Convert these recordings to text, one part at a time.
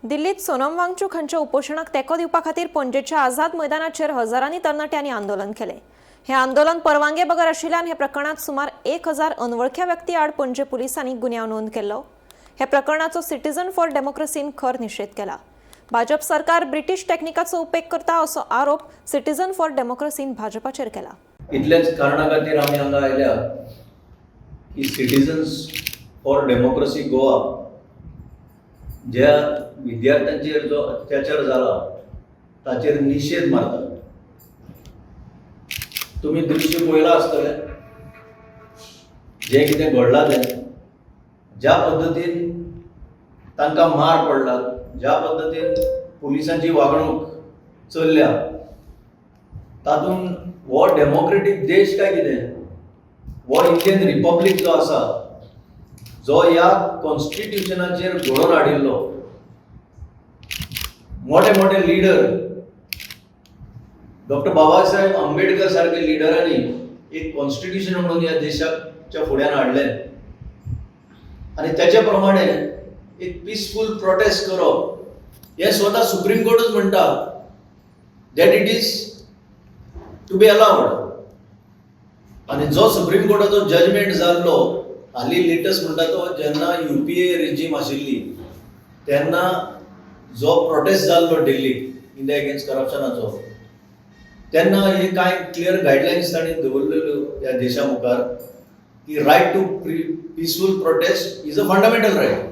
दिल्लीत सोनम वांगचूक हांच्या उपोशणाक तेंको दिवपा खातीर पणजेच्या आझाद मैदानाचेर हजारांनी तरणाट्यांनी आंदोलन केलें. हें आंदोलन परवानगे बगर आशिल्ल्यान हे प्रकरणात सुमार 1000 अनवळख्या व्यक्ती आड पणजे पुलिसांनी गुन्यांव नोंद केल्लो. ह्या प्रकरणाचो सिटीझन फॉर डेमोक्रेसीन खर निशेध केला. भाजप सरकार ब्रिटीश टेक्निकाचो उपेग करता असो आरोप सिटीझन फॉर डेमोक्रेसीन भाजपाचेर केला. इतल्याच कारणा खातीर आमी हांगा आयल्या की सिटीजन्स फॉर डेमोक्रेसी गोवा, ज्या विद्यार्थ्यांचेर जो अत्याचार जाला ताचेर निशेध मारता. तुमी दृश्य पळयलां आसतलें, जें कितें घडलां तें, ज्या पद्दतीन तांकां मार पडला, ज्या पद्दतीन पुलिसांची वागणूक चल्ल्या, तातूंत हो डेमोक्रेटीक देश काय कितें, हो इंडियन रिपब्लीक जो आसा, जो ह्या कॉन्स्टिट्युशनाचेर घडोवन हाडिल्लो, मोठे मोठे लिडर, डॉक्टर बाबासाहेब आंबेडकर सारके लिडरांनी एक कॉन्स्टिट्युशन म्हणून ह्या देशाच्या फुड्यान हाडलें आनी त्याच्या प्रमाणे एक पिसफूल प्रोटेस्ट करप हें स्वता सुप्रीम कोर्टूच म्हणटा that it is to be allowed. आनी जो सुप्रीम कोर्टाचो जजमेंट जाल्लो हालीं लेटस्ट म्हणटा तो, जेन्ना यूपीए रिजीम आशिल्ली तेन्ना जो प्रोटेस्ट जाल्लो दिल्लीक इंडिया अगेन्स्ट करप्शनाचो, तेन्ना हे कांय क्लियर गायडलायन्स तांणी दवरलेल्यो ह्या देशा मुखार की right to peaceful protest is a fundamental right.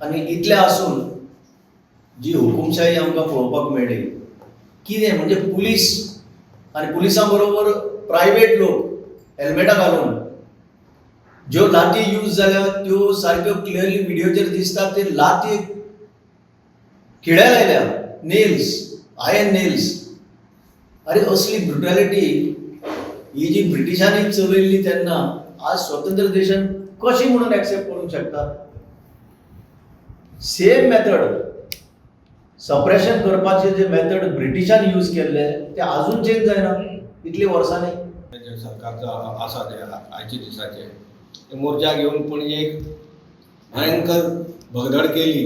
आनी इतलें आसून जी हुकुमशाही आमकां पळोवपाक मेळ्ळी, कितें म्हणजे पुलीस आनी पुलिसां बरोबर प्रायवेट लोक हेल्मेटां घालून ज्यो लाती यूज जाल्या त्यो सारक्यो क्लियरली व्हिडियोचेर दिसतात. ते लाती खिळे लायल्या, नेल्स, आयर्न नेल्स. अरे, असली ब्रुटॅलिटी ही जी ब्रिटिशांनी चलयल्ली तेन्ना, आज स्वतंत्र देशान कशी म्हणून एक्सेप्ट करूंक शकता? सेम मेथड, सप्रेशन करपाचे जे मेथड ब्रिटिशान यूज केल्ले ते अजून चेंज जायना इतली वर्सांनी. जे सरकारचो आसा ते आयच्या दिसाचे ते मोर्चा घेवन पणजेक भयंकर भगदड केली.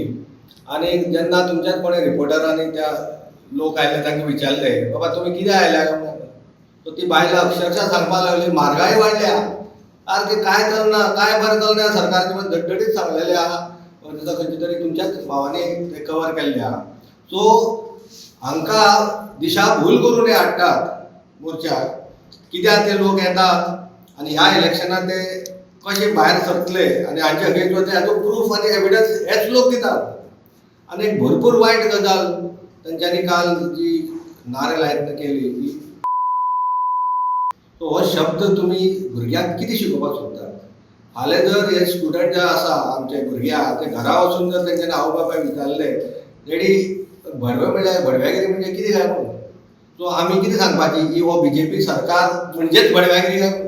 आनी जेन्ना तुमच्याच कोणे रिपोर्टरांनी त्या लोक आयले तांकां विचारले, बाबा तुमी कित्याक आयल्या काय म्हणून, सो ती बायलां अक्षरशः सांगपाक लागली, म्हारगाय वाडल्या, सारकें कांय चलना, कांय बरें चलना सरकारचें म्हण धडधडीत सांगलेलें आहा. तेजो खंयचे तरी तुमच्याच भावांनी ते कवर केल्लें आहा. सो हांकां दिशा भूल करून हे हाडटात मोर्चाक. कित्याक ते लोक येतात आनी ह्या इलेक्शनाक ते कशे भायर सरतले आनी हांचे अगेन्स्ट वतले हाचो प्रूफ आनी एविडन्स हेच लोक दितात. आनी एक भरपूर वायट गजाल तेंच्यांनी काल जी नारे लायतना केली की, सो हो शब्द तुमी भुरग्यांक कितें शिकोवपाक सोदतात? फाल्यां जर हे स्टुडंट जे आसा, आमचे भुरगे आहा, ते घरा वचून जर तेंच्यांनी आवय बापायक विचारले, डॅडी, भडवे म्हणल्यार भडव्यागिरी म्हणजे कितें काय म्हणून, सो आमी कितें सांगपाची की हो बीजेपी सरकार म्हणजेच भडव्यागिरी काय म्हणून?